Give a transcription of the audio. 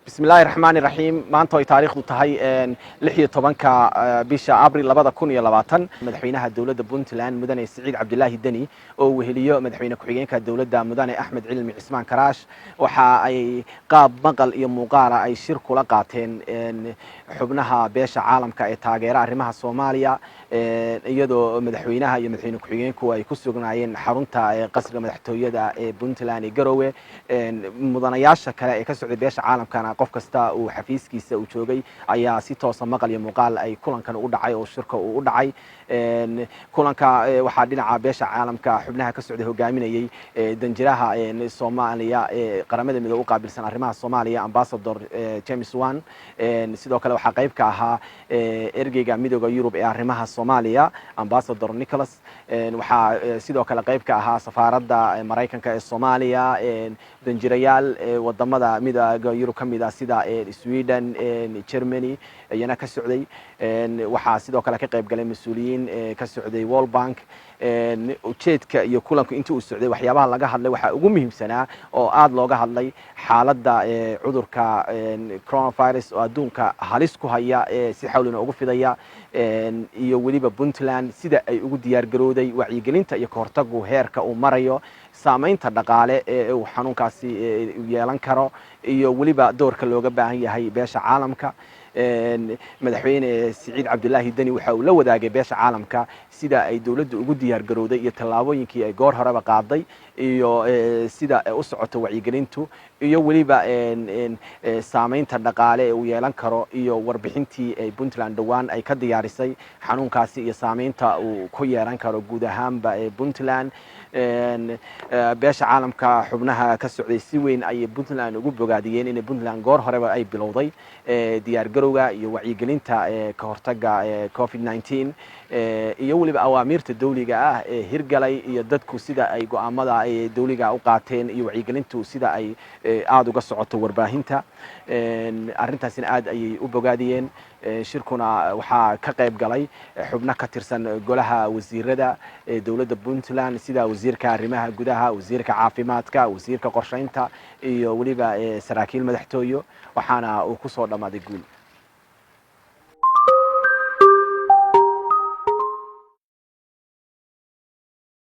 Bismillahi raxmaani raxiim. Maanta ay taariikhdu tahay 16-ka bisha Abril 2020, madaxweynaha dowladda Puntland, Mudane Siciid Cabdilaahi Deni, oo weheliyo madaxweyne ku-xigeenka dowladda, Mudane Axmed Cilmi Cismaan Karaash, waxa ay qaab maqal iyo muuqaala ay shir kula qaateen xubnaha beesha caalamka ee taageera arrimaha Soomaaliya, iyadoo madaxweynaha iyo madaxweyne ku-xigeenku ay ku sugnaayeen xarunta qasriga madaxtooyada ee Puntland ee Garowe. Mudanayaasha kale ee ka socday beesha caalamkana qof kasta uu xafiiskiisa uu joogay ayaa si toosa maqal iyo muuqaal ay kulankan u dhacay oo shirka uu u dhacay. Kulanka waxaa dhinaca beesha caalamka xubnaha ka socday hogaaminayey danjiraha Soomaaliya ee Qaramada Midoobe u qaabilsan arrimaha Soomaaliya, Ambassador James Swan. Sidoo kale waxaa qayb ka ahaa ergeyga Midooda Yurub ee arrimaha Soomaaliya, Ambassador Nicholas. Waxaa sidoo kale qayb ka ahaa safaaradda Maraykanka ee Soomaaliya, danjirayaal wadamada Midooda Yurub ka mid ah sida Sweden, Germany iyana ka socday. Waxaa sidoo kale ka qayb galay mas-uuliyiin ka socday World Bank. Ujeedka iyo kulanku intii uu socday waxyaabaha laga hadlay waxaa ugu muhiimsanaa oo aada looga hadlay xaaladda cudurka coronavirus oo adduunka halis ku haya, si xawlina ugu fidaya, iyo weliba Puntland sida ay ugu diyaar garowday wacyigelinta iyo kahortagu heerka uu marayo, saamaynta dhaqaale ee uu xanuunkaasi yeelan karo, iyo weliba doorka looga baahan yahay beesha caalamka. Madaxweyne Siciid Cabdilaahi Deni waxa uu la wadaagay beesha caalamka sida ay dowladdu ugu diyaar garowday iyo tallaabooyinkii ay goor horeba qaaday iyo sida ay u socoto wacyigelintu, iyo weliba saamaynta dhaqaale ee uu yeelan karo, iyo warbixintii ay Puntland dhowaan ay ka diyaarisay xanuunkaasi iyo saamaynta uu ku yeelan karo guud ahaanba ee Puntland. Beesha caalamka xubnaha ka socday si weyn ayay Puntland ugu bogaadiyeen inay Puntland goor horeba ay bilowday diyaar garowga iyo wacyigelinta ka hortaga COVID-19, iyo weliba awaamiirta dawliga ah ee hirgalay, iyo dadku sida ay go'aamada dawliga u qaateen, iyo wacyigelintu sida ay aada uga socoto warbaahinta. Arrintaasina aad ayay u bogaadiyeen. Shirkuna waxaa ka qayb galay xubno ka tirsan golaha wasiirada ee dowladda Puntland, sida wasiirka arrimaha gudaha, wasiirka caafimaadka, wasiirka qorsheynta, iyo weliba saraakiil madaxtooyo, waxaana uu kusoo dhammaaday guul.